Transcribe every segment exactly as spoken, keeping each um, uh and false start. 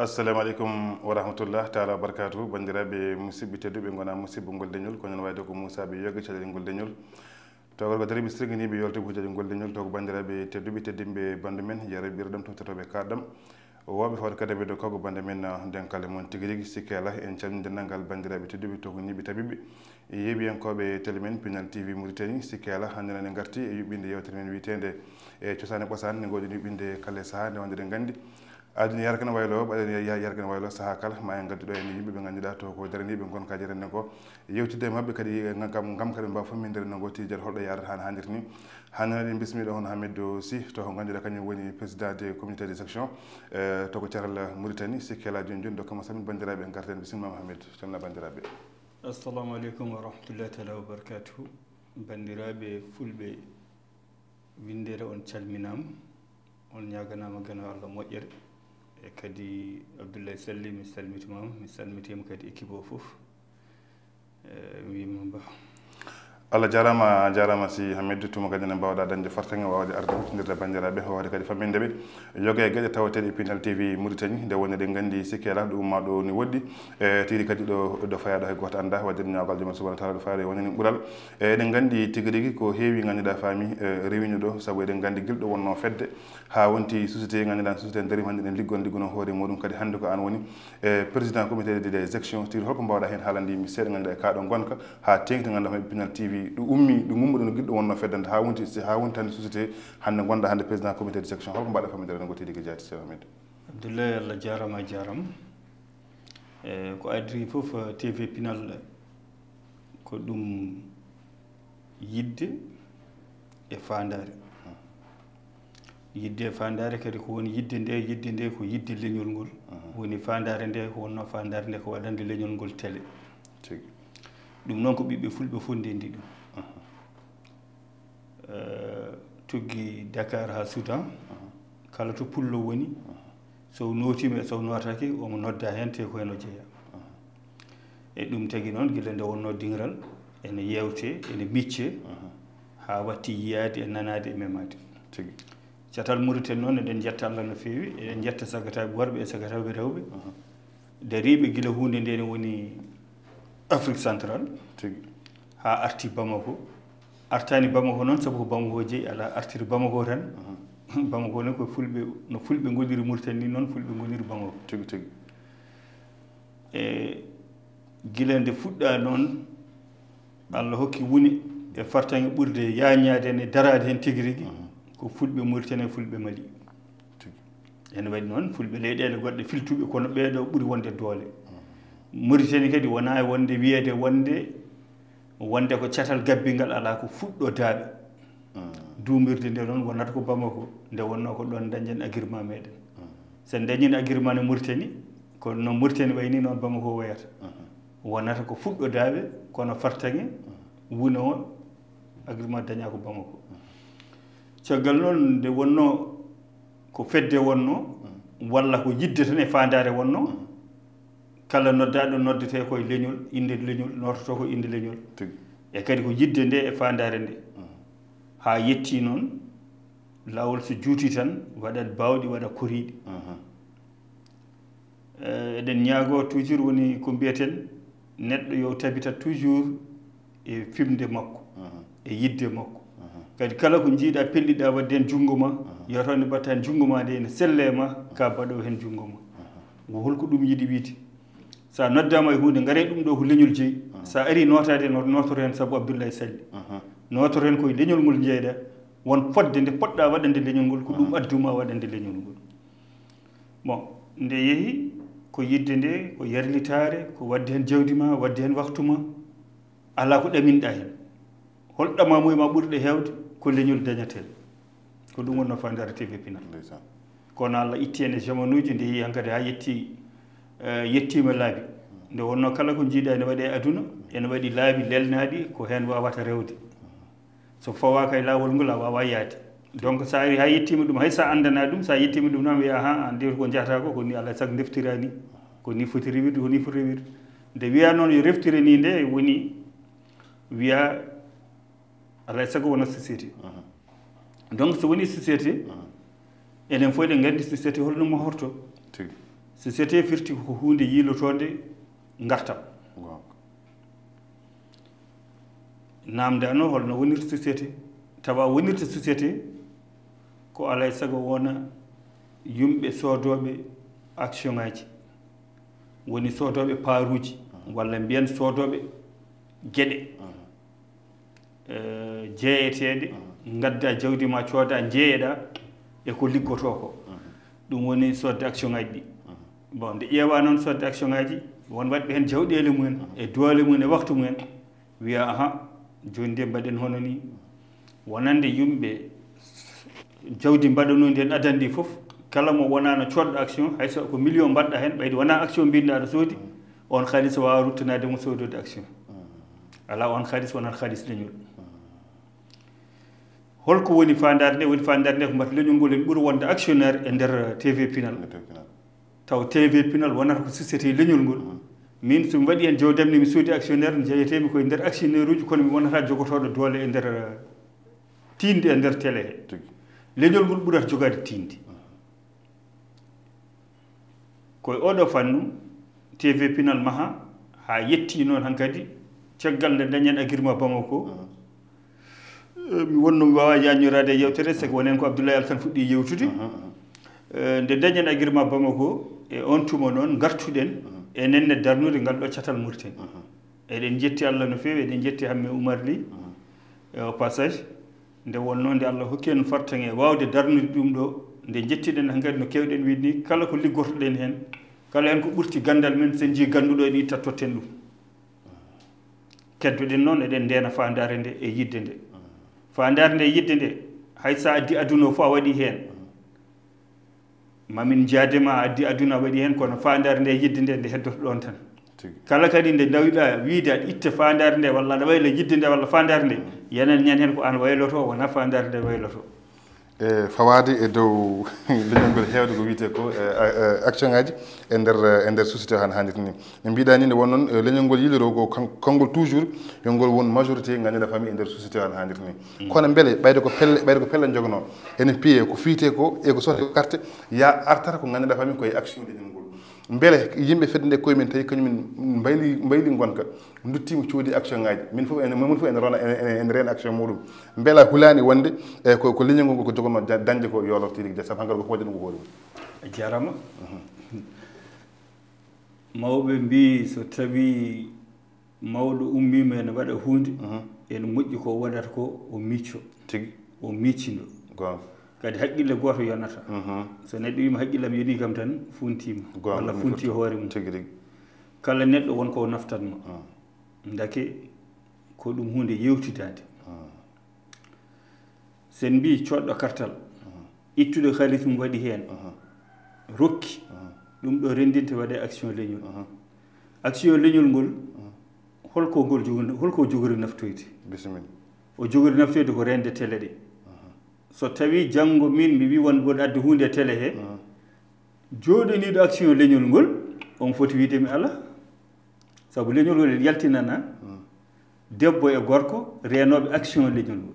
Assalamu aleykum wa rahmatullah taala wa barakatuhu. Banndiraaɓe musidɓe tedduɓe, ngona musidɓe ngol leñol, ko noon wayde ko Moussa Ɓe Yoga, caɗeele ngol leñol. To gorko dariɓe sirganiiɓe yolto hujjaji ngol leñol, to ko banndiraaɓe tedduɓe teddimɓe banndu men, yaraɓe ɓirɗam to totoɓe kaɗɗam. Wooɓe fawde kadi ɓe ɗo kago banndu men, ah, denkale mon tigi rigi, sikke alaa, en calmini denndangal banndiraaɓe tedduɓe to ko ñiiɓe tabiɓe. Yeeɓiyankooɓe télé men Pinal T V Mauritanie, sikke alaa, hannde noon en ngarti e yuɓɓinde yeewtere men wiyeteende e Cosaan e Ɓosaan, nde ngoɗen yuɓɓinde kala e sahaa, nde wonde eɗen nganndi aduna yarkana waylo, ɓaɗen ya-, ya-, yarkana waylo sahaa kala, ma en ngaddu ɗo en yimɓe ɓe ngannduɗaa to ko daraniiɓe ngonkaaji renndo ngo, yewtidde e maɓɓe kadi ngam, ngam kadi mbaawa famminde renndo ngo tigi jara holɗo yaarata haa hannirta ni. Hannde noon en bismii ɗo hono Hamidou Sy, to ko ngannduɗaa kañum woni président des comités de section, eh, to ko caral Mauritanie, sikke alaa jooni jooni, dokkama samin banndiraaɓe en ngarten. Bisimilla Hamidou, calmina banndiraaɓe. Assalamu aleykum wa rahmatullahi taala wa barakatuhu. Banndiraaɓe fulɓe, winndere on calminaama, on ñaaganaama geno Allah moƴƴere. E kadi Abdoulaye Sall, mi salmitimaama, mi salmitiima kadi équipe o fof. Eh, mi wiima mba. Allah jaaraama, a jaaraama Sy Hamidou, tuma kadi ne mbaawɗaa dañde fartaŋŋe, waawde arde huutindirde banndiraaɓe, waawde kadi famminde ɓe. Yoga e geɗe tawateeɗe e Pinal T V Mauritanie, nde woni eɗen nganndi sikke alaa ɗo ummaa ɗo ni woɗɗi. E tigi kadi ɗo, ɗo fayaa ɗo hay gooto anndaa, waɗde ñaagol Joom Allah Subhaanahu wa Taala ɗo fayaa ɗo e wonani ɓural. E eɗen nganndi tigi rigi ko heewi ngannduɗaa faami, e, rewino ɗo, sabu eɗen nganndi gilɗo wonnoo fedde, haa wonti société ngannduɗaa, société dariima hannde eɗen liggo, liggono hoore muɗum kadi hannde ko aan woni, e, président comité de, de section. Tigi holko mbaawɗaa heen haalande yimɓe seeɗa ngannduɗaa e kaa ɗo ngonka, haa teeŋti ngannduɗaa hono Pinal T V ɗo ummi, ɗo ngummuɗo no gilɗo wonnoo feddande, haa wonti, haa wonti hannde société, hannde ngonɗaa hannde président comité de section, holko mbaawɗaa faaminde renndo ngo tigi jaati Seeɗa Ahmed? Abdoulaye, Allah jaaraama, a jaaraama. E, ko adii fof, eh, T V Pinal ko ɗum yiɗde e faandaare. Yiɗde e faandaare kadi ko woni yiɗde nde, yiɗde nde ko yiɗde leñol ngol. Mhm. Woni faandaare nde, ko wonnoo faandaare nde ko waɗande leñol ngol télé. Tigi. Ɗum noon ko ɓiɓɓe fulɓe fof ndenndi ɗum. Mhm. Eh, tuggi Dakar haa Soudan, kala to pullo woni, so nootiima e so nootaaki, omo nodda heen, te ko heen o jeyaa. E ɗum tagi noon, gila nde wonnoo diŋral, ene yeewtee, ene miccee, haa watti yiyaade e nanaade e memaade. Tigi. Catal Mauritanie noon, eɗen njetta Allah no feewi, eɗen njetta sagataaɓe worɓe e sagataaɓe rewɓe. Dariiɓe gila huunde nde ne woni Afrique Central, tigi, haa arti Bamako. Artaani Bamako noon, sabu ko Bamako jeyi, alaa artiri Bamako tan. Mhm. Bamako ne ko fulɓe, no fulɓe ngoniri Mauritanie ni, noon fulɓe ngoniri Bamako. Tigi, tigi. E gila nde fuɗɗaa noon, Allah hokki wune e fartaŋŋe ɓurde yaañaade heen e daraade heen tigi rigi, mhm, ko fulɓe Mauritanie, fulɓe Mali. Tigi. Ene waɗi noon, fulɓe leyɗeele goɗɗe filtuɓe, kono ɓeeɗo ɓuri wonde doole. Mhm. Mauritanie kadi wonaa e wonde wiyeede wonde, wonde ko catal gabbingal, alaa, ko fuɗɗo daaɓe. Mhm. Duumirde nde noon wonata ko Bamako, nde wonnoo ko ɗoon dañɗen agirma meɗen. Mhm. So en dañii agirma ne Mauritanie, ko no Mauritanie wayi ni, noon Bamako wayata. Mhm. Wonata ko fuɗɗo daaɓe, kono fartaŋŋe wune o agirma dañaa ko Bamako. Caggal noon, nde wonnoo ko fedde wonnoo, walla ko yiɗde tan e faandaare wonnoo, kala noddaaɗo noddetee ko e leñol, innde leñol, noototoo ko innde leñol. Tigi. E kadi ko yiɗde nde e faandaare nde. Mhm. Haa yettii noon, laawol so juutii tan, waɗat baawɗi, waɗa koriiɗi. Mhm. Eh, eɗen ñaagoo toujours woni ko mbiyeten, neɗɗo yo tabita toujours e fimde makko, mhm, e yiɗde makko. Mhm. Kadi kala ko njiiɗaa pelliɗaa waɗde heen junngo ma, mhm, yo taw nde mbaɗtaa heen junngo ma nde ene selle ma, ka mbaɗo heen junngo ma. Mhm. Ko holko ɗum yiɗi wiide? So a noddaama e huunde, ngare ɗum ɗo ko leñol jeyi. So a ari nootaade, no-, noototo heen sabu Abdoulaye Sall. Noototo heen koye leñol ngol njeeyɗa. Won fodde nde poɗɗa waɗande leñol ngol, ko ɗum adduma waɗande leñol ngol. Bon, nde yehi ko yiɗde nde, ko yarlitaare, ko waɗde heen jawdi ma, waɗde heen waktu ma. Alaa ko ɗaminɗa heen. Hol ɗamamuye ma ɓurɗe heewde? Ko leñol dañatel. Ko ɗum wonno faandaare T V Pinal. Ndeysaan. Kono Allah itti en e jamanuuji, nde yehi hankadi haa yetti, eh, yettiima laabi. Nde wonno kala ko njiiɗa ene waɗe e aduna, ene waɗi laabi lelnaaɗi ko heen wawata rewde. So fawaaka e laawol ngol, a waawaa yahde. Donc, so a ari haa yettiima ɗum, hay so a anndanaa ɗum, so a yettiima ɗum tan, wiya, "Ahan, an de ko njahataa ko, ko ni alaa e sago ndeftira ni. Ko ni foti rewirde, ko ni foti rewirde." Nde wiya noon yo reftire ni nde, woni wiya alaa e sago wona société. Donc, so woni société, enen fof eɗen nganndi société holno mahorto. Tigi. Société firti ko huunde yiilotoonde ngartam. Goonga. Naamndaano holno wonirta société. Tawa wonirta société ko alaa e sago wona yumɓe soodooɓe action ŋaaji, woni soodooɓe paaruuji, walla mbiyen soodooɓe geɗe, eh, jeeyeteeɗe, ngadda jawdi ma, cooda, njeeyeɗa e ko liggotoo ko. Ɗum woni soodde action ŋaaji ɗi. Bon, nde ƴeewa noon soodde action ŋaaji, won waɗɓe heen jawɗeele mumen, e doole mumen, e waktu mumen, wiya, "Aha, jooni de mbaɗen hono ni." Wonande yumɓe jawdi mbaɗanoondi heen adana ɗi fof, kala mo wonaano coodɗo action, hay so ko million mbaɗɗa heen, ɓayde wonaa action mbinɗa aɗa soodi, on xaalis waawaa ruttanaade mo soodode action. Alaa, on xaalis wonat xaalis leñol. Holko woni faandaare nde? Woni faandaare nde ko mbata leñol ngol en ɓuri wonde actionnaire e nder T V Pinal. Nder T V Pinal. Taw T V Pinal wonata ko société leñol ngol. Min, so mi waɗi heen jawdam ni, mi soodi actionnaire, jeeyetee-mi koye nder actionnaire uji, kono mi wonata jogotooɗo doole e nder, eh, tiinde e nder télé he. Tigi. Leñol ngol ɓurata jogaade tiinde. Koye oɗo fannu, T V Pinal maha, haa yetti noon hankadi, caggal nde dañen agirma Bamako, Eh, mi wonno mi waawaa yaajnoraade e yewtere, sabu wonen ko Abdoulaye Alassane fuɗɗi yewtude. Eh, nde dañen agirma Bamako, e on tuma noon, ngartuɗen enen ne darnude ngal ɗo catal Mauritanie. Eɗen njetti Allah no feewi, eɗen njetti Hamme Oumar Ly, e au passage, nde wonno nde Allah hokki en fartaŋŋe waawde darnude ɗum ɗo, nde njettiɗen hankadi no keewɗen wiide ni, kala ko liggortoɗen heen, kala heen ko ɓurti ganndal men, so en njii gannduɗo en itta totten ɗum. Keddoɗen noon, eɗen ndeena faandaare nde e yiɗde nde. Faandaare nde e yiɗde nde, hay so a addi aduna o fof a waɗi heen. Mamin njaade ma a addi aduna a waɗi heen, kono faandaare nde e yiɗde nde, nde heddoto ɗoon tan. Tigi. Kala kadi nde ndawiɗa wiide aɗa itta faandaare nde, walla aɗa wayla yiɗde nde, walla faandaare nde, yanen ñan heen ko aan wayloto, wonaa faandaare nde wayloto. E fawaade e dow leñol ngol heewde ko wiyetee ko, e, a-, e, action ngaji e nder, e nder société o hano haanirta ni. No mbiɗa ni, nde won noon, e, leñol ngol yiliro ko kan-, konngol toujours, yo ngol won majorité ngannduɗaa fami e nder société o hano haanirta ni. Mm. Kono mbele ɓayde ko pelle, ɓayde ko pelle jogono, ene piye ko fiyetee ko, e ko sohli ko carte, ya artata ko ngannduɗaa fami koye action leñol ngol. Mbele yimɓe fedde nde koye men tawi kañum en mbayli, mbayli ngonka, nduttima coodi action ngaji. Min fof en, min fof en rona, en, en, en reena action muɗum. Mbela hulaani wonde, e, ko, ko leñol ngol ko jogono da-, dañde ko yolortiri de, sabu hankadi ko fodde ɗum ko hoore mum. A jarama. Mhm. Mawɓe mbi so tawi mawɗo ummiima ene waɗa huunde, mhm, ene moƴƴi ko waɗata ko o micco. Tigi. O miccindo. Goonga. Kadi haqqille gooto yonata. Mhm. So neɗɗo wiima haqqillam yoni kam tan, funtiima. Goonga, walla ɗum funti fof hoore mum. Tigi rigi. Kala neɗɗo won ko o naftatma. Mhm. Ndake ko ɗum huunde yewtidaade. Mhm. Sen mbi coɗɗo kartal, mhm, ittude haalis mum waɗi heen, mhm, rokki, mhm, ɗum ɗo renndinte waɗe action leñol. Mhm. Action leñol ngol, mhm, holko ngol jogori, holko jogori naftoyde? Bisimilla. O jogori naftoyde ko reende télé ɗe. Mhm. So tawi janngo min mi wi won mboɗo addi huunde e télé he, mhm, jooɗaniiɗo action leñol ngol, on foti wiide mi alaa. Sabu leñol ngol ene yaltinana, mhm, debbo e gorko reenooɓe action leñol ngol.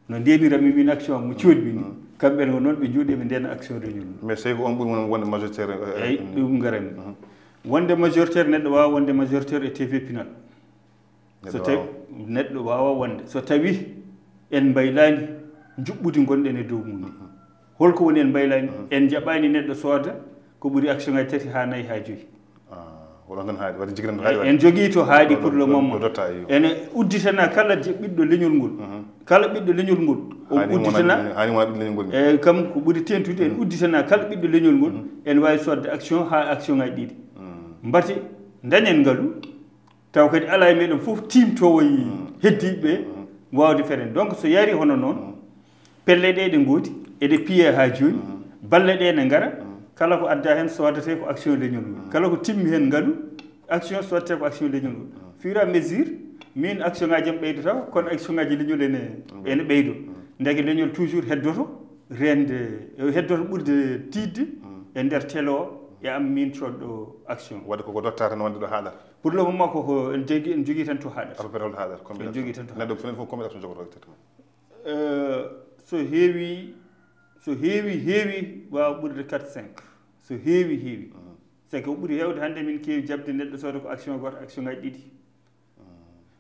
No ndeenirami min action am, mo coodmi ni, mm, kamɓe ne noon ɓe njooɗi ɓe ndeena action réunion. Mais so tawi ko on ɓuri won wonde majoritaire, eh, eh, eyyi, mm, ɗum ngarami. Mhm. Wonde majoritaire, neɗɗo waawa wonde majoritaire e T V Pinal. Neɗɗo so tawi waawa. Neɗɗo waawa wonde. So tawi en mbaylaani njuɓɓudi ngonɗen e dow mum ndi. Mhm. Holko woni en mbaylaani? Mhm. En njaɓaani neɗɗo sooda Ko ɓuri action ngaji tati ha nayi ha joyi. Wala tan haaɗi wata jigiran haaɗi. En jogii to haaɗi pour le moment. Ene udditana kala ɓiɗɗo leñol ngol, kala ɓiɗɗo leñol ngol o udditana. Haani wona ɓiɗɗo leñol ngol. Eyyi, kam ko ɓuri tentude, en udditana kala ɓiɗɗo leñol ngol. En wawi sodde action ha action ngaji ɗiɗi mbati dañen ngalu. Taw kadi ala e meɗen fof timtowo e heddiɓe wawde feren. Donc so yari hono noon, pelle ɗe ɗe goodi, eɗe piye ha joni. Balle ɗe ne ngara, kala ko adda hen sodate ko action leñol ngol. Kala ko timmi hen ngalu, action sodate ko action leñol ngol. Fur et à mesure, min action ngaji am ɓeydo taw, kono action ngaji leñol ene ene ɓeydo. Ndeke leñol toujours heddoto rende, heddoto ɓurde tidde e nder telo e am min coɗɗo action. Wadde koko dotta tan wonde ɗo haaɗata. Pour le moment koko en jogui en jogui tan to haɗata. À peu près holto haɗata? Combien en jogui tan to neɗɗo fof fof combien action jogoto? Exactement. So heewi, so heewi heewi wawa ɓurde quatre cinq. So heewi heewi. C'est que o ɓuuri hewde hande min keewi jaɓde neɗɗo sooda ko action goto, action ngaji ɗiɗi.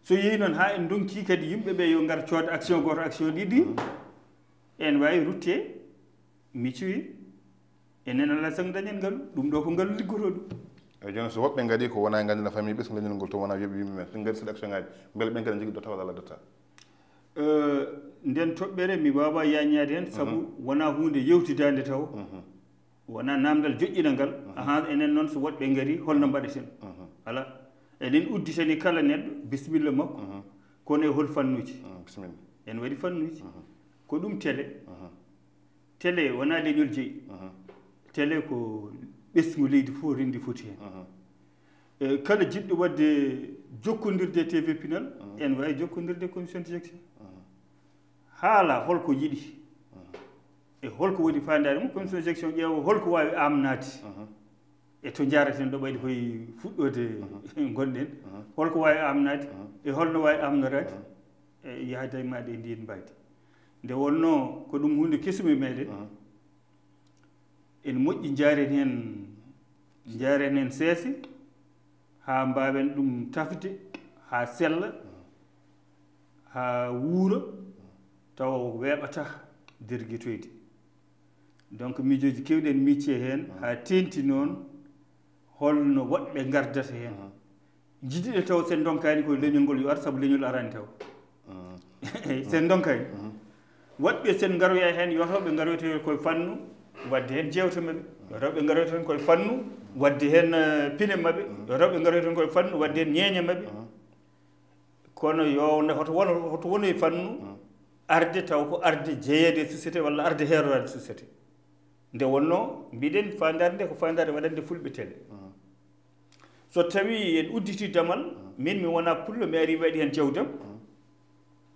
So yeehi noon ha en donki kadi yimɓeɓe yo ngar cooda action goto, action ɗiɗi, en wawi rutte. Mi cuwi enen ala sang dañen ngalu. Ɗum ɗo ko ngalu liggoto ɗum. Eyyi, joni so woɓɓe ngari ko wona gandina famille ɓesngu leñol ngol to wona yoɓi yimɓe men ɓe ngari sed action ngaji, beele ɓen kadi jogui dotta walla ala dotta? Nden toɓɓere mi wawa yaññade hen saabu wona hunde yewtidande taw. Wona namdal joƴƴinal ngal. Aha, enen noon so woɗɓe ngari holno mbaɗeten? Ala, eɗen udditani kala neɗɗo bisimilla makko. Kono e hol fannuji? Bisimilla. En waɗi fannuji. Ko ɗum télé. Télé wona leñol jeeyi. Télé ko ɓesngu leydi fof rendi foti hen. E kala jiɗɗo wadde jokkodirde e T V Pinal, en wawi jokkodirde e commission de gestion. Haala holko yiɗi e holko woni fandare mum, commission de gestion ƴeewa holko wawi amnade e to jaraten ɗo ɓayde koye fuɗɗode gonɗen. Holko wawi amnade e holno wawi amnorade e yahda e maɗa e ndin mbaydi. Nde wonno ko ɗum hunde kesum e meɗen, ene moƴƴi jaren hen, jaren hen seese ha mbawen ɗum tafde ha sella, ha wuura, tawa weeɓata derguitoyde. Donc miijoji kewɗi en micci hen ha tenti noon holno woɗɓe gardata hen. Jiɗiɗe taw sen donkani ko leñol ngol yo ar, saabu leñol arani taw. Sen donkani waɗɓe sen garoya hen, yo tawɓe garoyta hen koye fannu wadde hen jewte maɓɓe, yo tawɓe garoyta hen koye fannu wadde hen pine maɓɓe, yo tawɓe garoyta hen koye fannu wadde hen ñeeñe maɓɓe. Kono yo nde hoto won hoto won e fannu arde taw ko arde jeeyede e société walla arde heerorade société. Nde wonno mbiɗen fandare nde ko fandare waɗande fulɓe télé. So tawi en udditi damal, min mi wona pullo, mi ari waɗi hen jawdam,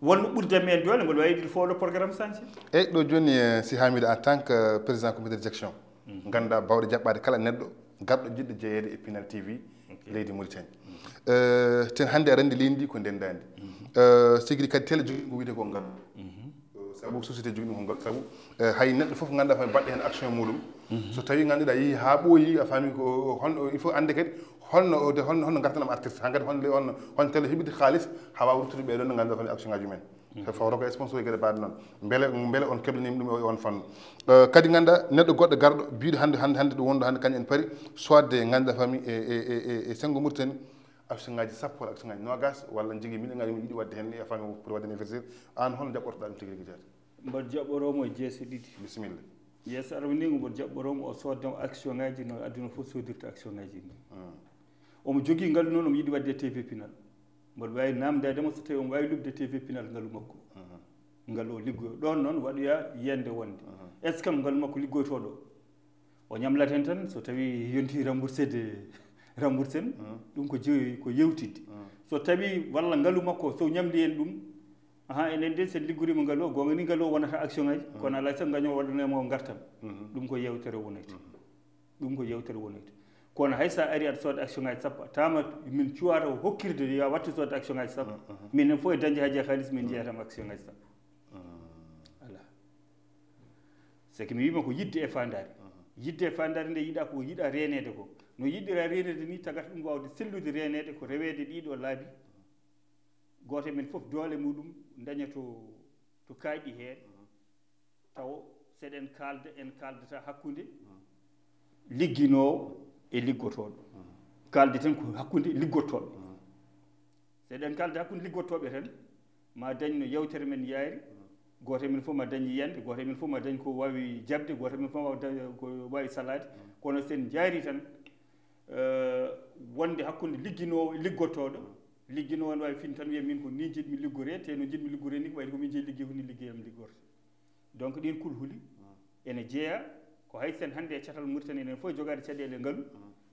wonno ɓurdam hen doole, mboɗo wawi wiide fooɗo programme santé. Eyyi, ɗo joni, eh, si Hamidou, en tant que président comité de gestion, ganduɗa bawɗo jaɓɓade kala neɗɗo garɗo jiɗɗo jeeyede e Pinal T V leydi Mauritanie. Eh, ten hande aɗa andi leydi ndi ko ndendandi. Eh, sigiri kadi télé jogui ko wiyete ko ngal. Saabu société jogui ɗum ko ngal saabu, eh, hay neɗɗo foof ganduɗa fay baɗɗo hen action muɗum. So tawi ganduɗa yeehi ha ɓooyi, a faami ko holno, il faut ande kadi holno o de holno holno gartam artirta, hankadi holno holno holno télé heɓirta haalis ha wawa ruttude ɓeɗon no ganduɗa fay action ngaji mumen. Fawto ko sponsor e gueɗe baɗe noon. Beele beele on keblani ɗum e on fannu. Eh, kadi ganduɗa neɗɗo goɗɗo garɗo biɗo hande hande hande ɗo wonɗo hande kañum en paari sodde ganduɗa fami e e e e senngo Mauritanie action ngaji sappo walla action ngaji nogas walla jogui million ngaji mum yiɗi wadde hen e fami pour wadde investir. An holno jaɓɓortoɗa ɗum tigi rigi jeeyata? Mboɗo jaɓɓoromo e jeese ɗiɗi. Bisimilla. Yeeso arwindigo mboɗo jaɓɓoromo o soddemo action ngaji no aduna fof sodirta action ngaji ni. Omo jogui ngalu noon omo yiɗi wadde e T V Pinal. Mboɗo wawi namdademo so tawi omo wawi luɓde T V Pinal ngalu makko. Ngalu o liggoyo ɗon noon waɗoya yiyande wonde est ce que ngalu makko liggoytoɗo o ñamlat hen tan so tawi yonti remboursede remboursen. Ɗum ko jeeyi ko yewtidde. So tawi walla ngalu makko so ñamli hen ɗum, aha, enen de sen liggorima ngalu o gonga ni ngalu o wonata action ngaji kono alay sago gaño waɗanemo gartam. Ɗum ko yewtere wonayte. Ɗum ko yewtere wonayte. Kono hay sa ari aɗa sooda action ngaji sappo tama min cuwata o hokkirde ya watte sooda action ngaji sappo. Minen fof e dañde haji e haalis min jeyatama action ngaji sappo. Ala. C'est que mi wima ko yidde e fandare. Yidde e fandare nde yiɗa ko yiɗa renede ko no yiɗira renede ni tagata ɗum wawde sellude renede ko rewede ɗiɗo laabi. Goto e men foof doole muɗum daña to to kayɗi hen. Taw seɗen kalda en kaldata hakkude Ligginoowo e liggotooɗo. Kaalde tan ko hakkunde liggotooɓe. So eɗen kaalda hakkunde liggotooɓe tan, ma dañ no yewtere men yaari. Gooto e men fof ma dañ yiyande, gooto e men fof ma dañ ko waawi jaɓde, gooto e men fof ma dañ ko waawi salaade. Kono so en njaari tan, eh, wonde hakkunde ligginoowo e liggotooɗo, ligginoowo ne waawi fin tan wiya min ko ni njiɗmi liggoree, te no njiɗmi liggoree ni ko wayde ko min jeyi liggey ko ni liggey am liggorta. Donc ɗin kulhuli ene jeeya ko hay sen hannde e catal Mauritanie enen fof jogaade caɗeele ngalu.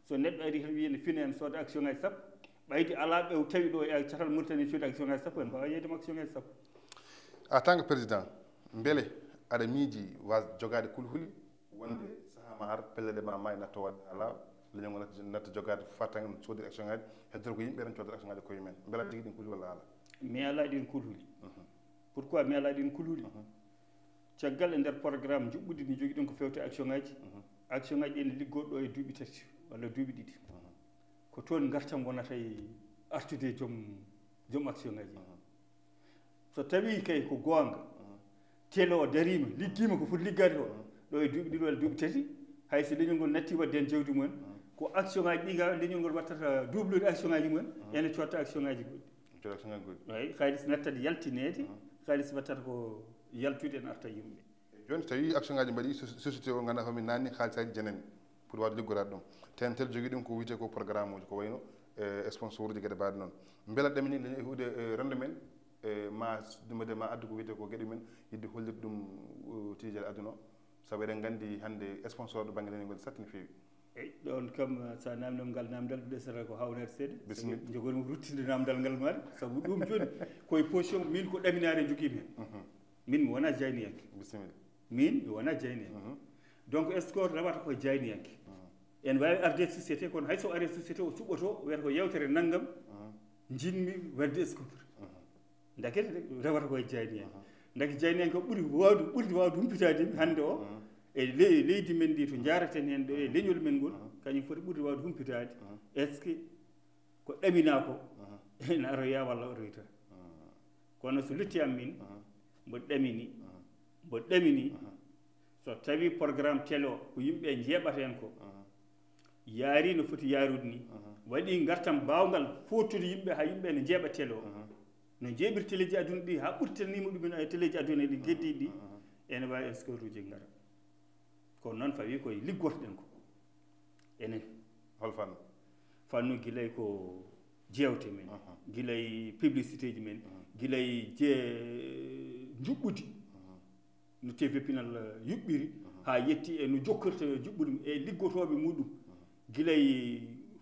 So neɗɗo ari tan wiya ne fina en sooda action ngaji sappo, ɓayde alaa ɓe tawi ɗo e catal Mauritanie sooda action ngaji sappo, en mbaawa yeeyde mo action ngaji sappo. En tant que président, mbele aɗa miiji wa jogaade kulhuli wonde sahaa ma ar pelle ɗe ma maayi natto waɗde haa laaɓa, leñol ngol natta jogaade fatan soodir action ngaji, heddoro ko yimɓe tan coodata action ngaji koye men. Mbela tigi ɗin kulhuli walla alaa? Mi alaa ɗin kulhuli. Pourquoi mi alaa ɗin kulhuli? Caggal e nder programme njuɓɓudi ndi jogiɗen ko fewte action ngaji. Action ngaji ɗin liggoɗo e duuɓi tati walla duuɓi ɗiɗi. Ko toon ngartam wonata e artude e joom joom action ngaji. So tawi kay ko goonga, tele o dariima, liggiima ko foti liggaade ko, ɗo e duuɓi ɗiɗi walla duuɓi tati, hay so leñol ngol natti waɗde heen jawdi mumen, ko action ngaji ɗi ga leñol ngol wattata duublude action ngaji mumen, ene cotta action ngaji goɗɗi. Cotta action ngaji goɗɗi. Eyi, xaalis nattat yaltineede, xaalis wattata ko yaltude ene arta yimɓe. Jooni so tawii action ngaji mbaɗi, so- société o ngannduɗaa homi naanni xaalisaaji janani pour waawde liggoraade ɗum. T N T L jogii ɗum ko wiyetee ko programme uji, ko wayno e sponsor uji, geɗe mbaɗe noon. Mbela ɗamini leñol e huude e renndo men, e ma ɗumede ma addu ko wiyetee ko geɗe men, yiɗde hollirde ɗum tijere aduna o. Sabu eɗen nganndi hannde sponsor ɗo bannge leñol ngol satti no feewi. Eyi, ɗoon kam, so a naamnii am ngal naamndal, ɗum ɗesata ko haawnaaɗe seeɗa. Bisimilla. Sabu njogorii mo ruttinde naamndal ngal maɗa, sabu ɗum jooni ko e position, min ko ɗaminaare njogiimi heen. Min mi wonaa jayniyanke. Bisimilla. Min mi wonaa jayniyanke. Donc, est-ce que rewata ko e jayniyanke? Ene waawi arde e société, kono hay so ari e société, o suɓoto, o wiyata ko yewtere nanngam njiɗmi waɗde escompte. Ndakete rewata ko e jayniyanke. Ndake jayniyanke o ɓuri waawde, ɓurdi waawde humpitaade mi hannde o e le- leydi men ndi to njaaraten heen ɗo e leñol men ngol, kañum foti ɓurdi waawde humpitaade. Est-ce que ko ɗaminaa ko ene aroya walla aroyta? Kono so lutti am min, mbo ɗamini, mbo ɗamini, so tawi programme télé o ko yimɓe njeeɓata heen ko, yaari no foti yaarude ni, waɗi ngartam baawngal footude yimɓe haa yimɓe ene njeeɓa télé o, no njeeɓiri teleeji aduna ɗi haa ɓurtaniima ɗumen e teleeji aduna ɗi geddiiɗi ɗi, ene waawi escoruji ngara. Kono noon fawi koye liggortoɗen ko enen. Hol fannu? Fannu gila e ko jeewte men, gila e publicité ji men, gila e je njuɓɓudi no T V Pinal yuɓɓiri, haa yetti e no jokkorta e juɓɓudi e liggotooɓe muɗum, gila e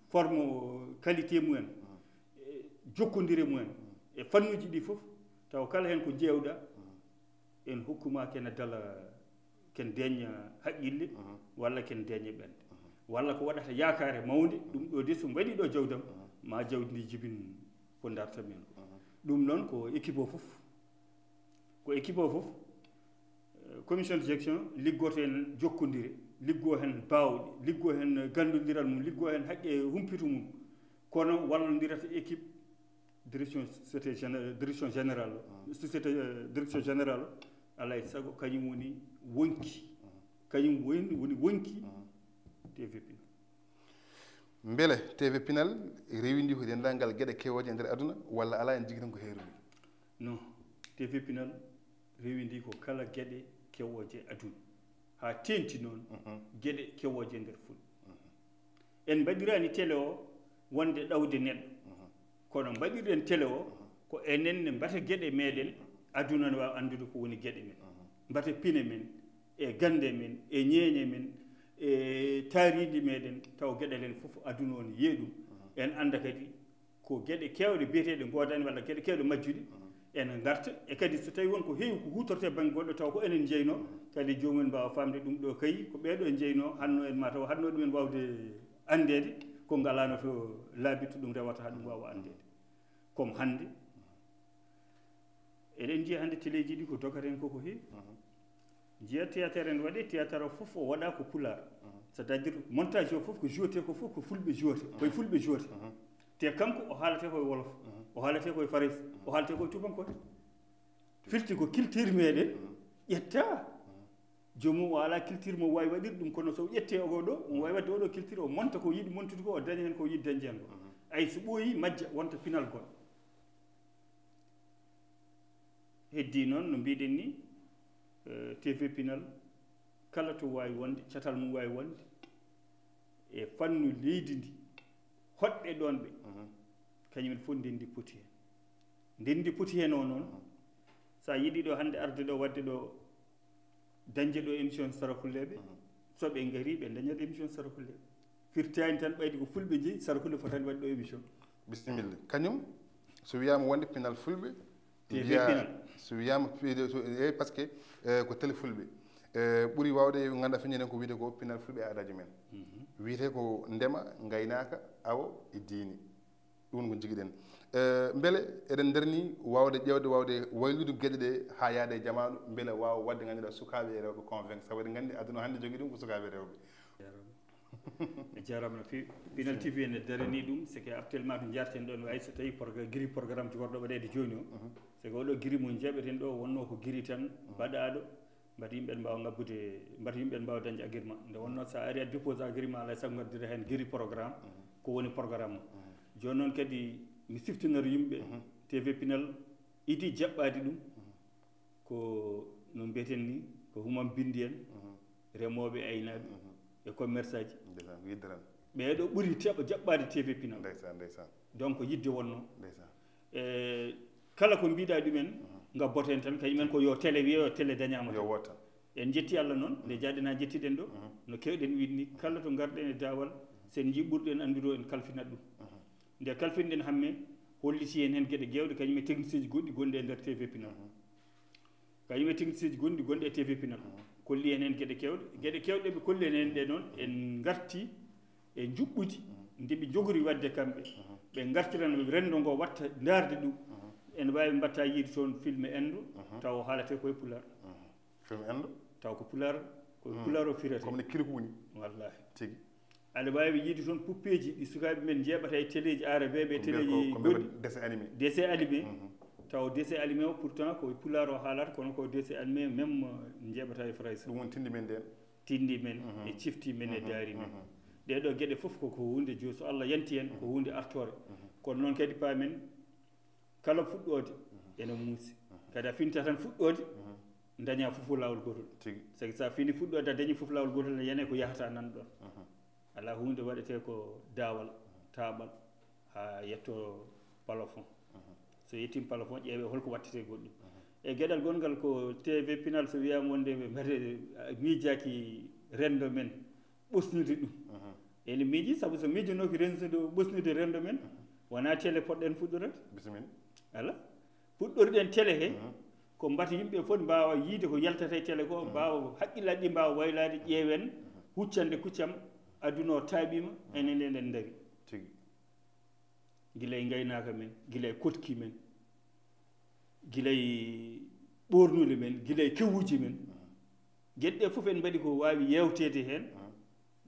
forme qualité mumen, e jokkondire mumen e fannuuji ɗi fof, taw kala heen ko jeewɗa en hokkuma kene dala ken deeña haqqille walla ken deeña ɓernde walla ko waɗata yaakaare mawnde ɗum ɗo de so mbaɗi ɗo jawdam ma jawdi ndi jibin ko darta men ko. Ɗum noon ko équipe o fof, ko équipe o fof, eh, commission de gestion liggoto heen jokkondire, liggo heen baawɗe, liggo heen ganndondiral mum, liggo heen haqqe humpito mum, kono wallondirata équipe direction société géné- direction générale o, société, eh, direction générale o, alaa e sago kañum woni wonki, kañum woni woni wonki T V P. Mbele T V Pinal rewindi ko denndaangal geɗe kewooje e nder aduna, walla alaa, en jigi tan ko heerumi? Non, T V Pinal rewindi ko kala geɗe kewooje aduna, haa teeŋti noon geɗe kewooje e nder fulɓe. En mbaɗiraani télé o wonde ɗawde neɗɗo, kono mbaɗirɗen télé o ko enen ne mbata geɗe meɗen, aduna ne waawa anndude ko woni geɗe men, mbata pine men, e gannde men, e ñeeñe men, e taariindi meɗen, taw geɗe ɗen fof aduna o ne yiya ɗum. En annda kadi ko geɗe keewɗe biyeteeɗe ngoodani walla geɗe keewɗe majjuɗe ene ngarta, e kadi so tawi won ko heewi ko huutortee bannge goɗɗo taw ko enen njeynoo, kadi joomum en mbaawa faamde ɗum ɗo kay ko ɓee ɗo njeynoo, hanno en ma taw hanno ɗum en waawde anndeede ko ngalaano to laabi to ɗum rewata haa ɗum waawa anndeede. Comme hannde eɗen njiya hannde teleeji ɗi ko dogata heen koko heewi. Njiya théâtre ene waɗe, théâtre o fof o waɗa ko pulaar, c'est à dire montage o fof ko jouete ko fof ko fulɓe jouete, koye fulɓe jouete. Te kanko o haalate koye wolof, o haalate koye farayse, o haalate koye tubankore. Firti ko culture meɗen ƴetta, Joomum o alaa culture mo waawi waɗirde ɗum, kono so o ƴettee ogo ɗo, omo waawi waɗde oɗo culture, o monta ko yiɗi montude ko, o daña heen ko yiɗi dañde heen ko. Ay so ɓooyii, majja, wonta pinal goɗɗo. Heddii noon, no mbiɗen ni, eh, T V Pinal, kala to waawi wonde, catal mum waawi wonde, e fannu leydi ndi, hoɗɓe ɗoon ɓe, kañum en fof ndenndi poti heen. Ndenndi poti heen o noon, so a yiɗi ɗo hannde arde ɗo, waɗde ɗo, dañde ɗo émission Sarakulleeɓe, so ɓe ngarii, ɓe ndañat émission Sarakulleeɓe. Firtaani tan ɓayde ko fulɓe njeyi, Sarakulle fotaani waɗde ɗo émission. Bisimilla. Kañum, so wiyaama wonde pinal fulɓe, T V mbiya, pinal. So wiyaama pi-, so, eh, parce que, eh, ko télé fulɓe. Eh, ɓuri waawde, ngannduɗaa, feññiren ko wiyetee ko pinal fulɓe e aadaaji men. Wiyetee ko ndema, ngaynaaka, awo e diine. Ɗum ko njigiɗen. Eh, mbele eɗen nder ni waawde ƴeewde, waawde waylude geɗe ɗe haa yaade e jamaanu, mbele waawa waɗde, ngannduɗaa, sukaaɓe e rewɓe convaincre, sabu eɗen nganndi aduna hannde jogii ɗum ko sukaaɓe e rewɓe. A jaaraama no feewi. Pinal T V ene daranii ɗum, c'est que actuellement to njarten ɗoon, hay so tawii progr-, giri programme ji worɗo waɗeede jooni o, c'est que oɗo giri mo njaɓeten ɗo wonnoo ko giri tan baɗaaɗo, mbata yimɓe mbaawa ngabbude, mbata yimɓe mbaawa dañde agrément. Nde wonnoo so a ari a dépose agrément, alaa e sago ngaddira heen giri programme, ko woni programme o. Jooni noon kadi mi siftinora yimɓe, T V Pinal idi jaɓɓaade ɗum, ko no mbiyeten ni, ko humam binndi en, remooɓe, aynaaɓe e commerçant ji. Ndeysaan, ko yidde tan. Ɓeeɗo ɓuri teɓa jaɓɓaade T V Pinal. Ndeysaan, ndeysaan. Donc yidde wonnoo. Ndeysaan. E kala ko mbiɗa ɗumen, nga boten tan, kañum en ko yo télé wiye, yo télé dañaama. Yo tan. Woot tan. En njetti Allah noon, nde jaaɗen haa njettiɗen ɗo, no keewɗen wiide ni, kala to ngarɗen e daawal, so en njii ɓurɗo en anndude o, en kalfinat ɗum. Nde kalfinɗen hamme, holliti en heen geɗe keewɗe, kañum e technicien ji goɗɗi gonɗi e nder T V Pinal. Kañum e technicien ji gonɗi, gonɗi e T V Pinal. Kolli en heen geɗe keewɗe. Geɗe keewɗe ɓe kolli en heen ɗe noon, en ngarti e njuɓɓudi ndi ɓe njogori waɗde kamɓe. Ɓe ngartiran renndo ngo watta ndaarde ɗum. En mbaawi mbatta yiide toon filme enndo, tawa o haalate koye Pulaar. Film enndo? Taw ko Pulaar, ko Pulaar o firata. Comme ne kiriku woni. Wallaahi. Tigi. Aɗa waawi yiide toon puppeeji ɗi sukaaɓe men njeeɓata e teleeji aarabeeɓe, e teleeji goɗɗi. Dessin animé. Dessin animé. Taw dessin animé o, pourtant ko e Pulaar o haalata, kono ko dessin animé même, euh, njeeɓata e Farayse. Ɗum woni tindi men nden. Tindi men, e cifti men, e daari men. Ɗee ɗoo geɗe fof ko, ko huunde jo-, so Allah yanti en, ko huunde artoore. Kono noon kadi paamen, kala fuɗɗoode ene muusi. Kadi a finta tan fuɗɗoode, daña fof laawol gootol. Tigi. Sabu so a fini fuɗɗoode, a dañi fof laawol gootol, ne yiyane ko yahata nan ɗoon. Alaa huunde waɗetee ko daawal, taaɓal, haa yetto plafond. So yettiima plafond, ƴeewee holko waɗtetee goɗɗum. E geɗal gonngal ko T V Pinal, so wiyaama wonde ɓe mbaɗe, miijaaki renndo men, ɓosnude ɗum. Ene miiji, sabu so miijanooki rensude, ɓosnude renndo men, wonaa télé poɗɗen fuɗɗorade. Bisimilla. Alaa. Puɗɗorɗen télé he, ko mbata yimɓe fof mbaawa yiide ko yaltata e télé ko, mbaawa haqqillaaji ɗi mbaawa waylaade, ƴeewen huccande kuccam, aduna o taaɓiima, enen eɗen ndari. Tigi. Gila e ngaynaaka men, gila e koɗki men, gila e ɓoornude men, gila e kewuuji men. Geɗe ɗe fof en mbaɗi ko waawi yeewteede heen,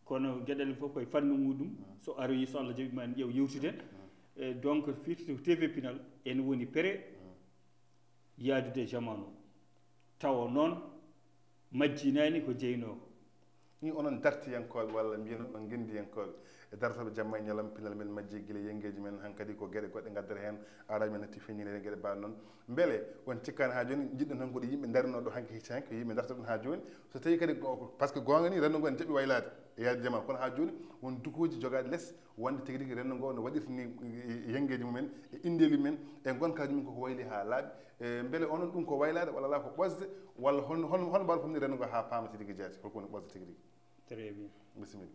kono geɗe ɗe fof koye fannu muɗum. So aroyi, so Allah jaɓi, ma en ƴeew yewtiden. E donc, firti ko T V Pinal, en woni prêt yaadude e jamaanu o. Tawa noon, majjinaani ko jeynoo ko. Ni onon dartiyankooɓe walla mbiyen onon ngenndiyankooɓe, e dartooɓe jamma e ñalawma, pinal men majji gila e yenngeeji men, hankadi ko geɗe goɗɗe ngaddata heen, aaraaji men natti feññineede geɗe mbaɗe noon. Mbele on cikkaani haa jooni, njiɗɗon tan ko ɗo yimɓe ndarinoo ɗo hanki hecci hanki, ko yimɓe darta ɗum haa jooni? So tawii kadi ko, ko, par ce que goonga ni, renndo ngo ene jaɓi waylaade e yaade jamaanu, kono haa jooni won dukooji jogaaɗi les, wonde tigi rigi renndo ngo no waɗirta ni, e, e yenngeeji mumen, e inndeeli men, e ngonkaaji men, koko wayli haa laaɓi. E, mbele onon ɗum ko waylaade walla alaa, ko ɓosde, walla hol-, hol-, hono mbaawɗon famɗinde renndo ngo haa paama tigi rigi jaati, holko woni ɓosde tigi rigi? Très bien. Bisimilla.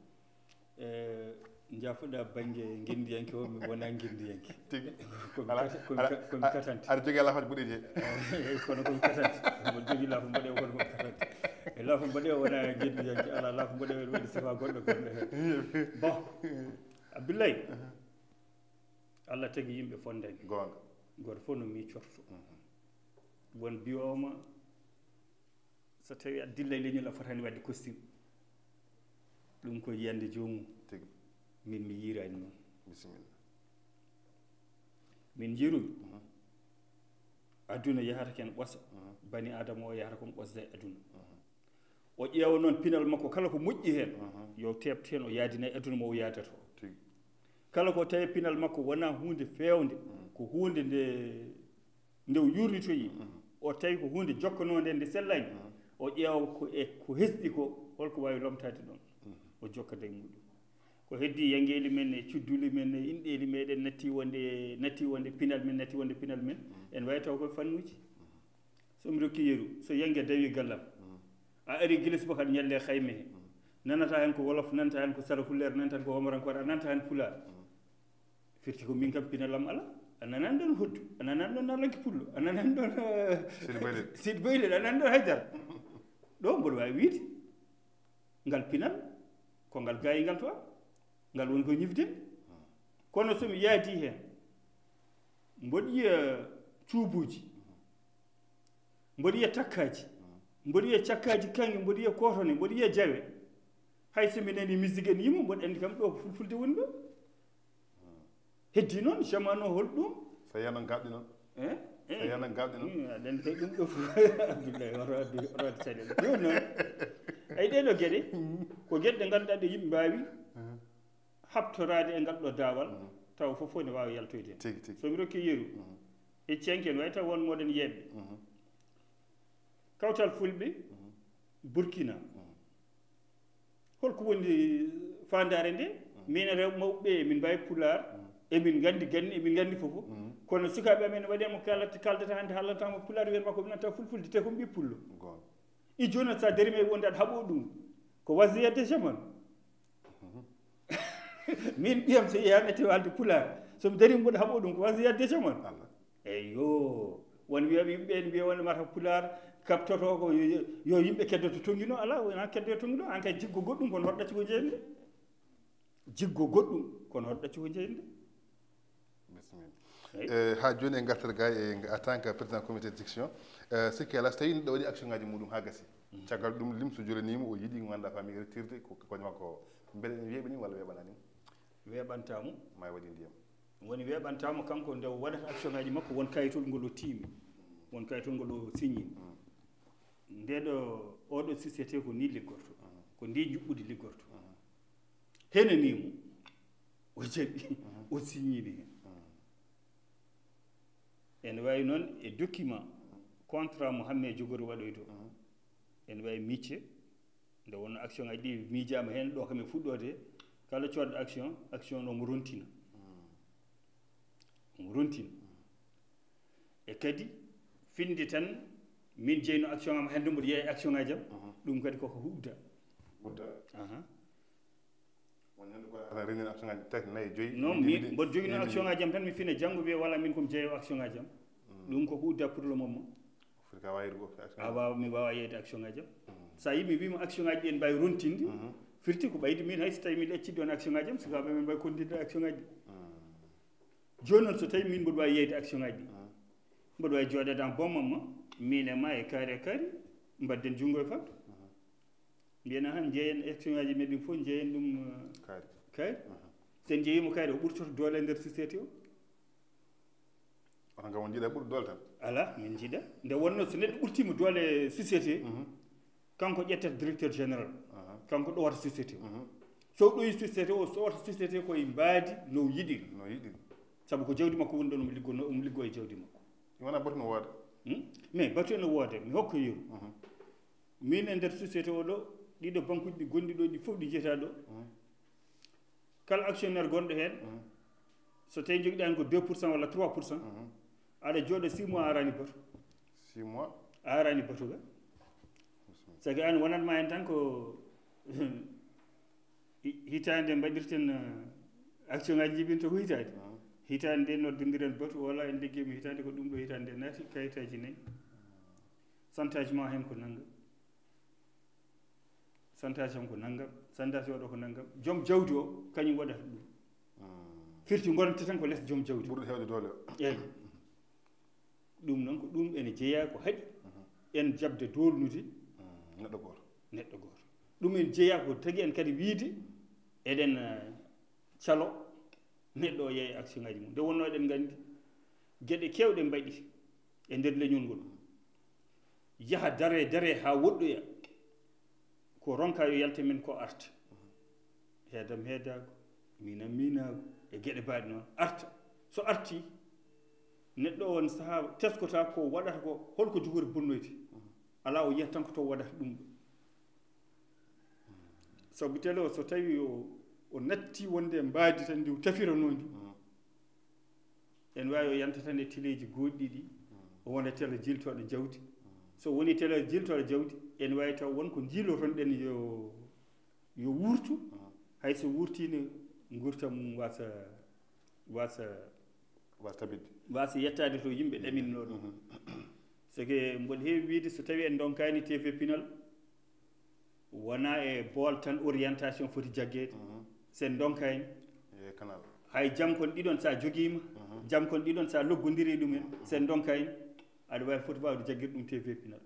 Eh, njaafoɗaa bannge ngenndiyanke o, mi wonaa ngenndiyanke. Tigi. Komi kata-, komi ka-, komi katante. Aɗa jogii laafaji boɗeeji he. Kono komi katante. Mboɗo jogii laafa mboɗeewo, kono komi katante. E laafa mboɗeewo wonaa ngenndiyanke, alaa, laafa mboɗeewo ene waɗi sifaa goɗɗo, goɗɗo heen. Bon, Abdoulaye, Allah tagi yimɓe fonndani. Goonga. Gooto fof no miicorto. Won mbiyooma, so tawii aɗa dilla e leñol, a fotaani waɗde costume. Ɗum ko yiyannde joomum. Tigi. Min mi yiiraani noon. Bisimilla. Min njiirumi. Aduna yahata ken ɓosa. Bani Aadama o yahata kon ɓosde e aduna. O ƴeewa noon pinal makko kala ko moƴƴi heen, yo teeɓto heen o yaadina e aduna mo o yaadata o. Kala ko tawi pinal makko wonaa huunde feewnde, ko huunde nde nde o yuurnitoyi, o tawi ko huunde jokkanoonde nde sellaani, o ƴeewa ko e ko hesɗi ko, holko waawi lomtaade ɗoon, o jokka dañ muɗum. Ko heddii yanngeeli men e cudduli men e inɗeeli meɗen natti wonde, natti wonde pinal men, natti wonde pinal men, en waawi taw koye fannuuji. So mi rokki yeru, so yannge dawi gallam, a ari gila subaka aɗa ñalle e xayme he, nanata heen ko wolof, nanata heen ko sara fulleer, nanata heen ko homorankoore, a nanata heen pulaar. Firti ko min kam pinalam ala. A nanani ɗoon hoddu, a nanani ɗoon nalanke pullo, a nanani ɗoon Sidi Baylel. Sidi Baylel, a nanani ɗoon haydara. Ɗo mboɗo waawi wiide ngal pinal ko ngal gaayi ngal to am, ngal woni ko ñifden. Kono so mi yaadi heen, mboɗo yiya cuubuuji, mboɗo yiya takkaaji, mboɗo yiya cakkaaji kaŋŋe, mboɗo yiya kootone, mboɗo yiya jawe. Hay so mi nani musique en yimo, mboɗo anndi kam ɗo ko fulfulde woni ɗo. Heddi noon, jamanu o hol ɗum? So yiya noon gaaɓɗi noon. Eh? So yiya noon gaaɓɗi noon. Aɗen kay ɗum ɗo fof. Abdullahi, oto addu, oto addu caɗeele. Ɗum noon, ay ɗee ɗo geɗe, ko geɗe ɗe ngannduɗaa ɗe yimɓe mbaawi habtoraade e ngal ɗo daawal, tawa fof fof ne waawi yaltoyde heen. Tigi, tigi. So mi rokki yeru, e cenke ne wayi taw won moɗon yeeɓɓe. Kawtal Fulɓe, Burkina. Holko woni faandaare nde? Min e rewɓe mawɓe ɓe, emin mbaawi pulaar, emin nganndi ganni, emin nganndi fof fof. Kono sukaaɓe amen waɗi mo kaalata, kaaldata hannde haalanta mo pulaar, wiyata ma ko ɗum nanta fulfulde, te ko mbi pullo. Goon. I jooni noon so a darima e wonde aɗa haɓoo ɗum, ko wasiyade jamanu. Min ɓiyam so yeeyaama e tewalde pulaar, so mi darima mboɗo haɓoo ɗum, ko wasiyade jamanu. Allah. Eyyo, won wiyaɓe yimɓe ɓe ne mbiya wonde mata pulaar kaɓtoto ko yo, yo, yo yimɓe keddoto tonngino. Alaa, wonaa keddoto tonngino, aan kay jiggo goɗɗum kono hoɗo ɗacci ko jeynde. Jiggo goɗɗum kono hoɗo ɗacci ko jeynde. Bisimilla. Eh, haa jooni en ngartat ga e, en tant que président comité de section, eh, sikki alaa so tawi neɗɗo waɗi action ngaji muɗum haa gasi, caggal ɗum limso jolaniima, o yiɗi mo ngannduɗaa faami retirde ko koñ makko o, mbele ene weeɓani walla weeɓanaani? Weeɓantaamo. Ma waɗi ndiyam. Woni weeɓantaamo kanko nde o waɗata action ngaji makko, won kayitol ngol o tiimi, won kayitol ngol o siñi. Nde ɗo, oɗo société ko ni liggorto, ko ndi njuɓɓudi liggorto. Henani mo, o jaɓi, o siñiini heen. Ene waawi noon e document contrat mo Hammee Jogori waɗoyto, ene waawi micce. Nde wonno action ngaji ɗi miijaama heen, ɗo kam e fuɗɗoode, kala coodɗo action, action o mo rontina. Omo rontina. E kadi, finde tan, min jeyno action am, hannde mboɗo yeeya action ngaji am, ɗum kadi koko huɓda. Huɓda. Aha. Won hannde ko a renina action ngaji tati, nayi, joyi. Non, mi mboɗo jogino action ngaji am tan, mi fina janngo wiya wala min komi jeeyo action ngaji am. Ɗum ko huɓda pour le moment. Firti ka wawi ko action. A waawa, mi waawa yeeyde action ngaji am. So a yii mi wiima action ngaji ɗi en mbaawi rontinde, firti ko ɓayde min hay so tawi miɗo accide ɗoon action ngaji am, sukaaɓe men mbaawi kontinde action ngaji ɗi. Jooni noon so tawi min mboɗo waawi yeeyde action ngaji ɗi, mboɗo waawi jooɗeede en bon moment, min e ma e kaari e kaari, mbadden junngo e fat. Mbiyen ahan, njeeyen action ngaji men ɗin fof, njeeyen ɗum, eh, Kaari. Kaari. So en njeeyimo kaari, o ɓurtoto doole e nder société o. Oto ngam on njiɗa ɓurɗo doole tan. Alaa, min njiɗa. Nde wonno so neɗɗo ɓurtiima doole e société, kanko ƴettata directeur général. Kanko ɗowata société o. So ɗowi société o, so ɗowata société ko e mbaadi no yiɗiri. No yiɗiri. Sabu ko jawdi makko woni ɗon, omo liggo, omo liggo e jawdi makko. Wona batu no wooda. Hmm? Mais batu ene wooda, mi hokka yeru. Min e nder société o ɗo, ɗiɗo bankuji ɗi gonɗi ɗo, ɗi fof ɗi jeetaa ɗo. Kala actionnaire gonɗo heen, so tawi jogiɗa heen ko deux pour cent walla trois pour cent, aɗa jooɗo six mois a arani batu. Six mois. A arani batu ga. Sabu an wonatma heen tan ko hi-, hitaande mbaɗirten, eh, action ngaji jibinta ko hitaande. Hitaande nde noddondiren batu, wala en liggeemi hitaande ko ɗum ɗo hitaande nde naati, kayitaaji nayi. Santaji ma heen ko nannga. Santaji am ko nanngam, santaji oɗo ko nanngam. Joom jawdi o, kañum waɗata ɗum. Firti ngonta tan ko les joom jawdi. Ɓurɗo heewde doole o. Eeyi. Ɗum noon ko ɗum ene jeyaa ko haɗi en jaɓde doolnude. Neɗɗo gooto. Ɗum ene jeyaa ko tagi en kadi wiyde eɗen, eh, calo neɗɗo o yeeya action ngaji mum. Nde wonno eɗen nganndi geɗe keewɗe mbaɗi e nder leñol ngol. Yaha dare, dare haa woɗɗoya. Ko ronka yo yalte men ko arta. Heedam heedaago, miinam miinaago, e geɗe baaɗe noon. Arta. So artii, neɗɗo o on sahaa teskotaa ko waɗata ko, holko jogori bonnoyde. Alaa, o yiyat tan ko to waɗata ɗum ɗo. Sabu tele o, so tawi o, o natti wonde e mbaadi tan ndi o tafirano ndi, en waawi o yanta tan e teleeji goɗɗi ɗi, o wona tele jiltooɗo jawdi. So woni tele jiltooɗo jawdi, en waawi taw won ko jiiloton ɗen yo, yo wuurtu, hay so wuurtiino, ngurtam mum wasa, wasa, Wasa tabitde. Wasa yettaade to yimɓe ɗaminno ɗum. C'est que mboɗo heewi wiide, so tawi en ndonkaani T V Pinal, wona e bool tan orientation foti jaggeede. So en ndonkaani, e canal. Hay jam kon ɗiɗon sa jogiima, jam kon ɗiɗon sa loggondirii ɗum en, so en ndonkaani, aɗa waawi foti waawde jaggirde ɗum T V Pinal.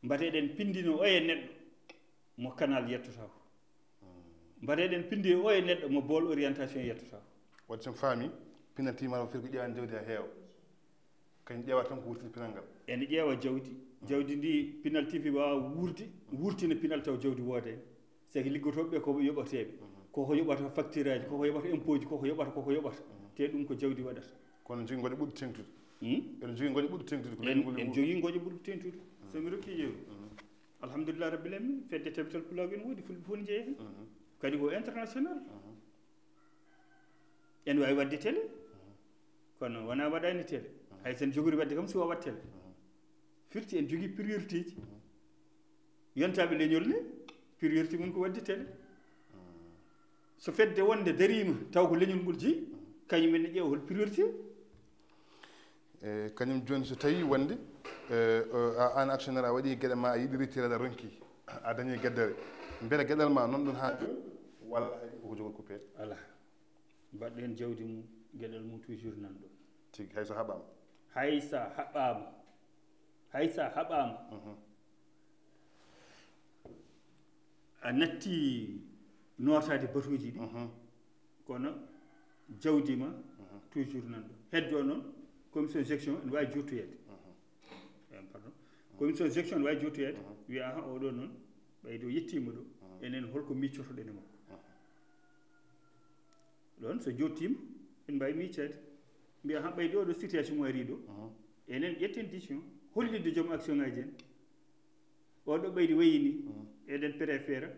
Mbate eɗen pindino oye neɗɗo mo canal yettotako. Mbate eɗen pindi oye neɗɗo mo bool orientation yettotako. Wadde so mi faami, Pinal T V ma o firti ko ƴeewani jawdi ha heewa. Kañ ƴeewata tan ko wurtini pinal ngal. Ene ƴeewa jawdi. Jawdi ndi Pinal T V waawa wuurde, wurtina pinal taw jawdi woodaani. C'est que liggotooɓe ɓe ko yoɓateeɓe. Koko yoɓata facture aji, koko yoɓata impôt ji, koko yoɓata, koko yoɓata. Te ɗum ko jawdi waɗata. Kono jogii ngoƴa ɓurɗo teeŋtude. Hmm? Ene jogii ngoƴa ɓurɗo teeŋtude ko En, leñol ngol en jogii ngoƴa ɓurɗo teeŋtude. So mi rokkii yeru. Alhamdulillah Rabbil Alamin, fedde Tabital Pulaagu ene woodi, fulɓe fof ne jeeya heen. Kadi ko international. En waawi waɗde télé, kono wonaa waɗaani télé. Hay sen jogori waɗde kam, si o waɗ télé. Firti en jogii priorité ji. Yontaaɓe leñol ne, priorité mum ko waɗde télé. So fedde wonde dariima, taw ko leñol ngol jeyi, kañum en ne ƴeewa hol priorité. E kañum jooni, so tawi wonde, e, o, a, an actionnaire, a waɗi geɗe ma, a yiɗi retiré, aɗa ronki, a dañi geddere. Mbele geɗal ma noon ɗon haa jooni, walla hay koko jogori coupé? Alaa. Mbaɗɗo heen jawdi mum, geɗal mum toujours nan ɗon. Tigi, hay so haɓaama? Hay so haɓaama. Hay so haɓaama. A natti nootaade batuuji ɗi, kono jawdi ma toujours nan ɗon. Heddo noon, commission gestion ene waawi jottoyeede. Eh, pardon. Commission gestion ene waawi jottoyeede, wiya, aha, oɗo noon, ɓayde o yettiima ɗo, enen holko miccotoɗen e makko? Ɗon so jottiima, en mbaawi miccaade. Mbiya, ha ɓayde oɗo situation mo ari ɗo, enen ƴetten décision, hollitde joom action ngaji en. Oɗo ɓaydi wayi ni, eɗen préféra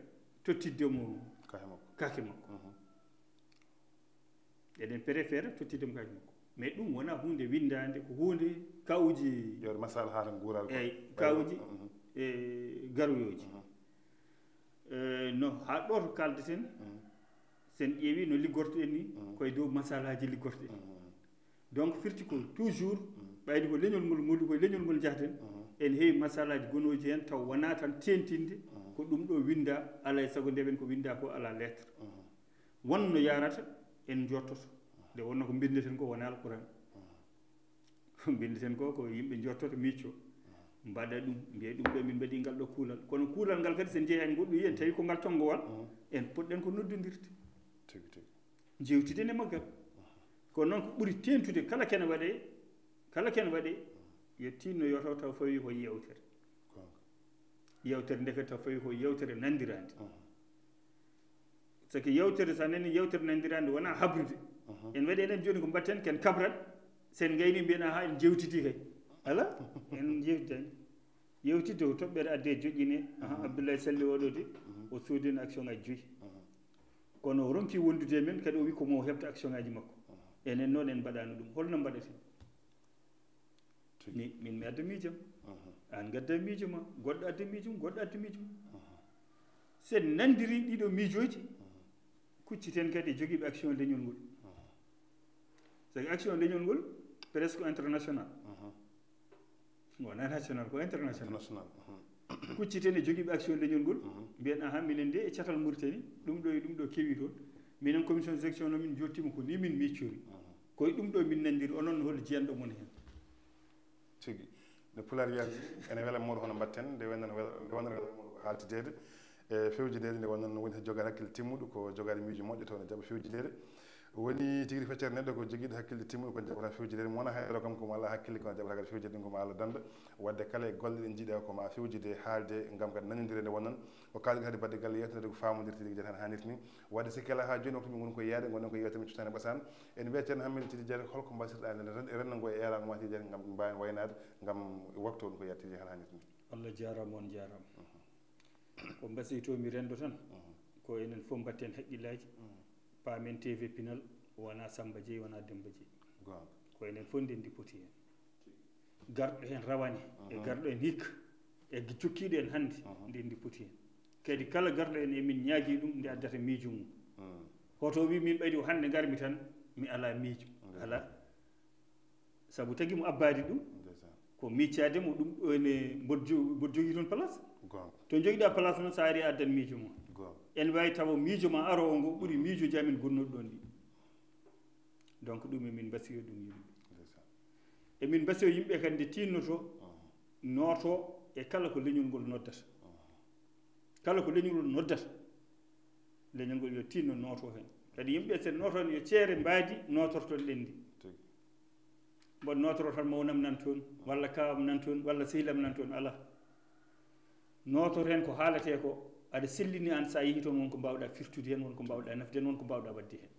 tottidde mo kake makko. Kake makko. Eɗen préféra tottidde mo kake makko. Mais ɗum wonaa huunde winndaande, ko huunde kawuji. Ƴeewde masala haala nguural ko. Eyyi, kawuji, e garoyooji. E, no, haa ɗo to kaldeten, sen ƴeewi no liggortoɗen ni, koye dow masalaaji liggortoɗen. Donc, firti ko toujours, ɓayde ko leñol ngol ngoni, koye leñol ngol njahaten, en heewi masalaaji gonooji heen, taw wonaa tan teentinde, ko ɗum ɗo winnda, alaa e sago ndewen ko winnda ko à la lettre. Won no yarata, en njottoto. Nde wonno ko mbinndeten ko wonaa Alquran. Mbinndeten ko, ko yimɓe njottoto, micco, mbaɗa ɗum, mbiya ɗum ɗo min mbaɗi ngal ɗo kuulal. Kono kuulal ngal kadi, so en njehi en goɗɗo yiyen, tawi ko ngal tonngowal, en poɗɗen ko noddondirde. Tigi, tigi. Jewtiden e maggal. Kono noon ko ɓuri teeŋtude kala kene waɗee, kala kene waɗee, yo tinno yoto taw fawi ko yewtere. Goonga. Yewtere nde kadi taw fawi ko yewtere nanndiraande. C'est que yewtere, so a nani yewtere nanndiraande, wonaa habrude. En waɗi enen jooni ko mbaɗten, ken kabrat, sen ngayni mbiyen, aha, en jewtiti kay. Alaa, en jewtitani. Yewtidde ko toɓɓere adde joƴƴine, aha, Abdoulaye Sall oɗo de, o soodino action ngaji joyi. Kono o ronki wondude e men, kadi o wi ko mo heɓta action ngaji makko. Enen noon en mbaɗano ɗum. Holno mbaɗaten? Tigi. Mi, min mi adda miijam. An gadda miijo ma, goɗɗo adda miijo mum, goɗɗo adda miijo mum. Sen nanndiri ɗiɗo miijooji, kucciten kadi e jogiiɓe action leñol ngol. C'est que action leñol ngol, presque international. Wona national, ko international. International. Kucciten e jogiiɓe action leñol ngol, mbiyen, aha, minen de e catal Mauritanie, ɗum ɗo e ɗum ɗo kewi toon. Minen commission gestion no min jottima ko ni min miccori. Koye ɗum ɗo min nanndiri, onon hol jiyanɗo mon heen? Tigi. No Pulaar wiyata, ene wela mooɗo hono mbaɗten, nde wonno wela, nde wonno wela mooɗo ko haaltideede, e fewjideede, nde wonno no woni jogaade hakkille timmuɗo, ko jogaade miijo moƴƴo, taw ne jaɓa fewjideede. Woni tigi feccere neɗɗo ko jogiiɗo hakkille timmuɗo ko jaɓata fewjidede, mo wona hayɗo kam ko mo alaa hakkille kono jaɓata kadi fewjidede ɗum ko mo Allah danda. Wadde kala e golle ɗe jiiɗa ko ma fewjide haalde ngam kadi nanodire nde wonnon. Ko kaalɗen hade baɗde galle yewtere nde ko faamondirde tigi jata hannirta ni. Wadde si kala haa jooni waktu min ngoni ko yaade ngonen ko yewtere men cottane ɓasaan. En mbiya Ceerno Hammet Tidi Diarra holko mbasirɗa e ren-, renndo ngo e eeraango ma Tidi Diarra ngam mbaawen waynaade ngam waktu on ko yaade Tidi Diarra hannirta ni. Allah jaaraama, on jaaraama. Ko mbasiytoomi renndo tan, ko enen fof mbatten haqqillaaji, paamen T V Pinal, wonaa Sammba Jeey, wonaa Demmba Jeey. Goonga. Ko enen fof ndenndi poti heen. Garɗo heen rawane, e garɗo heen hikka, e jokkiiɗo en hannde, ndenndi poti heen. Kadi kala garɗo en, emin ñaagii ɗum nde addata miijo mum. Hoto o wii min ɓayri o hannde ngarmi tan, mi alaa miijo. Alaa. Sabu tagi mo abbaade ɗum, ndeysaan, ko miccaade mo ɗum, ene mboɗo jo-, mboɗo jogii toon place. Goonga. To njogiɗaa place noon, so a ari a addan miijo ma. Goonga. Ene waawi tawa miijo ma aroowo ngo ɓuri miijooji amen gonnooɗi ɗoon ɗi. Donc ɗum emin mbasiyo ɗum yimɓe. Ndeysaan. Emin mbasiyo yimɓe kadi nde tiinnoto, nooto e kala ko leñol ngol noddata. Kala ko leñol ngol noddata, leñol ngol yo tinno nooto heen. Kadi yimɓe sen nootoon yo ceere mbaadi nootorton ɗenndi. Tigi. Mboɗo nootoro tan mawnam nan toon, walla kaawam nan toon, walla sehlam nan toon, alaa. Noototo heen ko haaletee ko, aɗa sellini aan so a yehii toon won ko mbaawɗaa firtude heen, won ko mbaawɗaa nafde heen, won ko mbaawɗaa waɗde heen.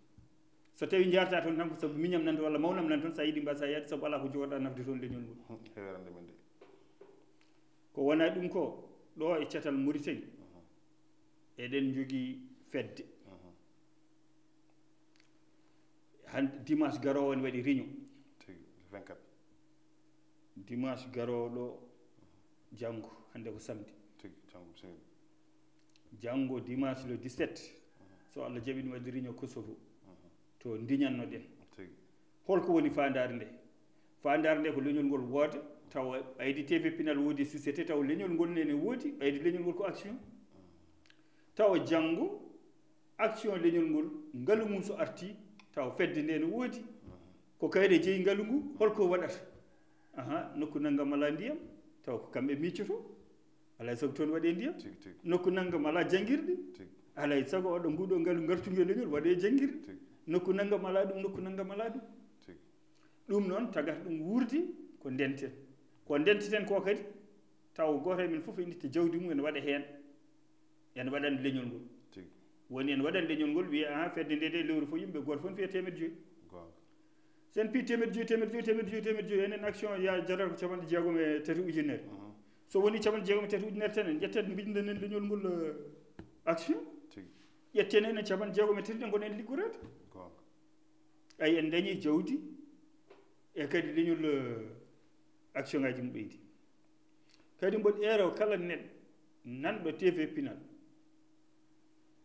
So tawii njaartaa toon tan ko sabu miñam nan toon walla mawnam nan toon, so a yiɗi mbaasa yaade sabu alaa ko jogorɗaa nafde toon leñol ngol. Hewerande men de. Ko wonaa ɗum ko, ɗo e catal Mauritanie, eɗen njogii fedde. Hannde dimanche garoowo ene waɗi réunion. Tigi, le vingt-quatre. Dimanche garoowo ɗo, janngo, hannde ko samedi. Tigi, janngo ko samedi. Janngo dimanche le dix-sept, so Allah jaɓi, ene waɗi réunion Kosovo. To ndiñannoɗen. Tigi. Holko woni faandaare nde? Faandaare nde ko leñol ngol wooda, tawa ɓayde T V Pinal woodi société, tawa leñol ngol ne, ne woodi, ɓayde leñol ngol ko action. Tawa janngo, action leñol ngol, ngalu mum so arti, tawa fedde nde ne woodi. Ko kayre jeyi ngalu ngu, holko waɗata? Aha, nokku nanngam alaa ndiyam, tawa ko kamɓe miijoto. Alaa e sago toon waɗee ndiyam. Tigi, tigi. Nokku nanngam alaa janngirɗe. Tigi. Alaa e sago oɗo nguɗo ngalu ngartungu e leñol waɗee janngirɗe. Tigi. Nokku nanngam alaa ɗum, nokku nanngam alaa ɗum. Tigi. Ɗum noon tagata ɗum wuurde ko ndenten. Ko ndenteten ko kadi, tawa gooto e men fof ene itta jawdi mum ene waɗa heen. Ene waɗan leñol ngol. Tigi. Woni ene waɗan leñol ngol, wiya, aha, fedde nde de lewru fof yimɓe gooto fof ne fiya teemedde joyi. Goonga. Sen pi teemedde joyi, teemedde joyi, teemedde joyi, teemedde joyi, enen action ya jarata ko capanɗe jeegom e tati ujunere. Mhm. So woni capanɗe jeegom e tati ujunere tan, en ƴettet mbinnden en leñol ngol, eh, action. Tigi. Ƴetten enen capanɗe jeegom e tati ɗe ngon en liggoreede. Goonga. Ay, en dañi jawdi e kadi leñol, eh, action ngaji mo ɓeydi. Kadi mboɗo eero kala neɗɗo nanɗo T V Pinal,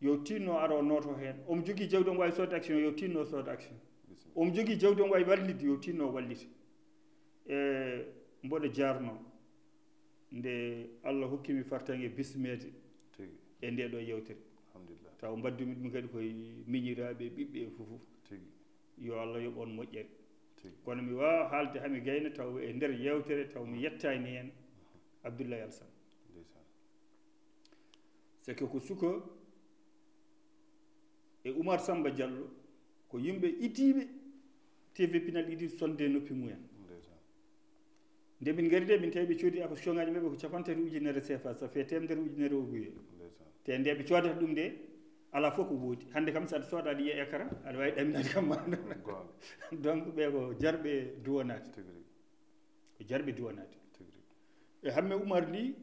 yo tinno aro nooto heen. Omo jogii jawdi, omo waawi soodde action, yo tinno sooda action. Bisimilla. Omo jogii jawdi, omo waawi wallitde, yo tinno wallita. E mboɗo jaarno nde Allah hokki mi fartaŋŋe bismeede. Tigi. E nde ɗo yewtere. Alhamdulillah. Taw mbaddumi ɗum kadi koye miñiraaɓe, ɓiɓɓe e fof. Tigi. Yo Allah yoɓ on moƴƴere. Tigi. Kono mi waawa haalde haa mi gayna taw e nder yewtere taw mi yettaani heen Abdoulaye Alassane. Ndeysaan. C'est que ko suka e Oumar Samba Diallo, ko yimɓe idiiɓe T V Pinal idi sonde noppi mumen. Ndeysaan. Nde min ngari de, min tawi ɓe coodi action ngaji maɓɓe ko capanɗe tati ujunere C F A, ça fait teemedere ujunere oguye. Ndeysaan. Te nde ɓe coodata ɗum de, alaa fof ko woodi. Hannde kam, so aɗa sooda, aɗa yiya écran, aɗa waawi ɗaminaade kam ma. Goonga. Donc, ɓe ko jarɓe duwanaade. Tigi rigi. Ko jarɓe duwanaade. Tigi rigi. E Hamme Oumar ni,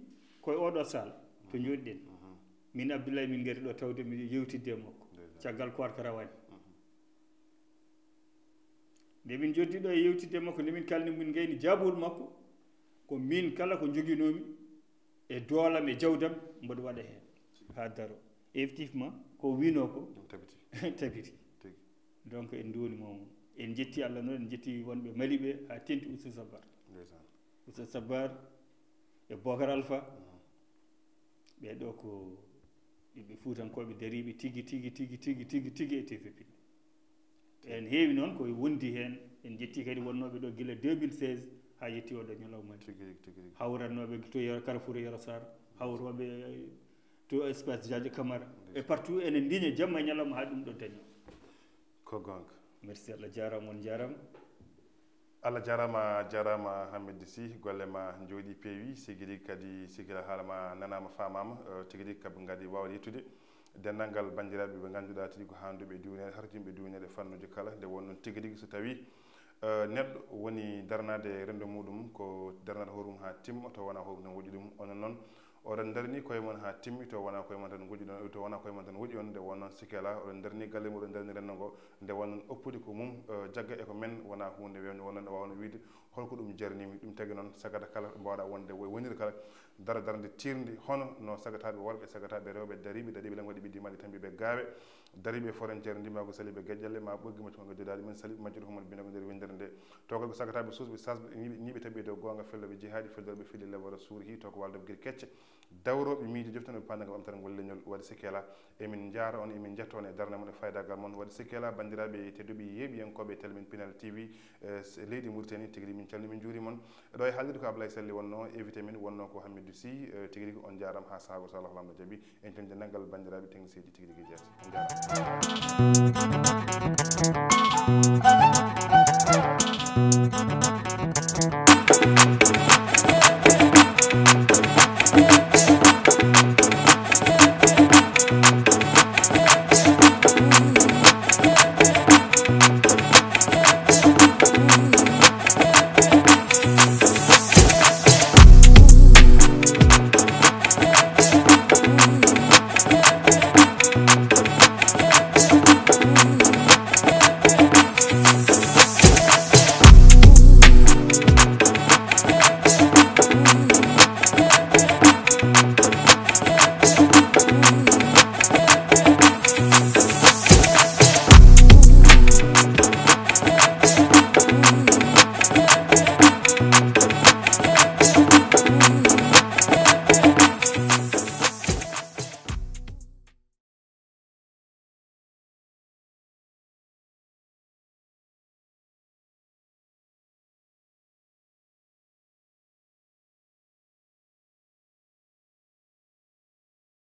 koye oɗo saal, to njooɗiɗen. Mhm. Min Abdoulaye min ngari ɗo tawde mi yewtidde e makko. Ndeysaan. Caggal koorka rawaani. Mhm. Nde min njoddi ɗo e yewtidde makko, nde min kalni min ngayni jaabol makko, ko min kala ko njoginoomi e doolam e jawdam, mboɗo waɗa heen haa daro. Effectivement, ko wiinoo ko ɗum tabiti. Tabiti. Tigi. Donc, en nduwani mo. En njetti Allah noon, en njetti wonɓe Mali ɓe, haa tenti Oustaz Sabbar. Ndeysaan. Oustaz Sabbar e Bokar Alpha. Mhm. Ɓee ɗo ko ɓiɓɓe Fuutankooɓe dariiɓe tigi, tigi, tigi, tigi, tigi, tigi e T V P. En heewi noon ko wondi heen. En njetti kadi wonnooɓe ɗo gila deux mille seize haa yetti oɗo ñalawma. Tigi rigi, tigi rigi. Hawrannooɓe to Yero, Carrefour Yero Sarr, hawrooɓe to espace Diadio Camara. Ndeysaan. E partout ene ndiña jamma e ñalawma haa ɗum ɗo dañoo. Ko goonga. Merci, Allah jaaraama, on jaaraama. Allah jaaraama, jaaraama Hammed Sy, golle ma njooɗi peewi, sigi rigi kadi sigi la haala ma nanaama faamaama, eh, tigi rigi kabi ngadi waawde yettude denndangal banndiraaɓe ɓe ngannduɗaa tigi ko haanduɓe duwneede, harjinɓe duwneede fannuuji kala, nde won noon tigi rigi so tawii eh, neɗɗo woni darnaade renndo muɗum ko darnaade hoore mum haa timma, to wonaa hoore mum tan woƴi ɗum. Onon noon, oɗon ndarni koye mon haa timmi, to wonaa koye mon tan woƴi ɗon, to wonaa koye mon tan woƴi on, nde won noon sikela, oɗon ndarni galle mum, oɗon ndarni renndo ngo, nde won noon oppude ko mum, eh, jagga e ko men, wonaa huunde wewnde, won noon waawno wiyde holko ɗum jarnimi. Ɗum tagi noon sagata kala, mbaawɗa wonde wo-, woniri kala, dara darnde tiirnde, hono no sagataaɓe worɓe, sagataaɓe rewɓe, dariiɓe, dariiɓe langoɗe ɓe dimaɗi tan mbiɓe gaawe, dariiɓe frontière ndimaagu saliɓe geƴƴalle ma ɓoggi maccuɗo ngaddudaali men saliɓe majjuɗo homo bino ko nder winndere nde. Tokal ko sagataaɓe suusɓe, sasɓe, ñiiɓe, ñiiɓe taɓi dow goonga, felloɓe jihaaɗi, feddorɓe fili lewora suuri hi, to ko waldo gir kecce. Dawrooɓe miijo joftanooɓe paandagal ɓamtaare ngol leñol. Waɗi sikela, emin njaara on, emin njetta on e darnde mon e faydaagal mon. Waɗi sikela, banndiraaɓe tedduɓe yeeɓiyankooɓe télé men Pinal T V, eh, s-, leydi Mauritanie, tigi rigi min calni, min njuuri mon. Ɗo e haalirde ko Ablaye Sall wonno, invité men wonno ko Hamidou Sy, eh, tigi rigi on njaaraama haa sahaa gooto so Allah ko Laamɗo jaɓi. En calni denndangal banndiraaɓe technicien ji tigi rigi jeeto. On njaaraama.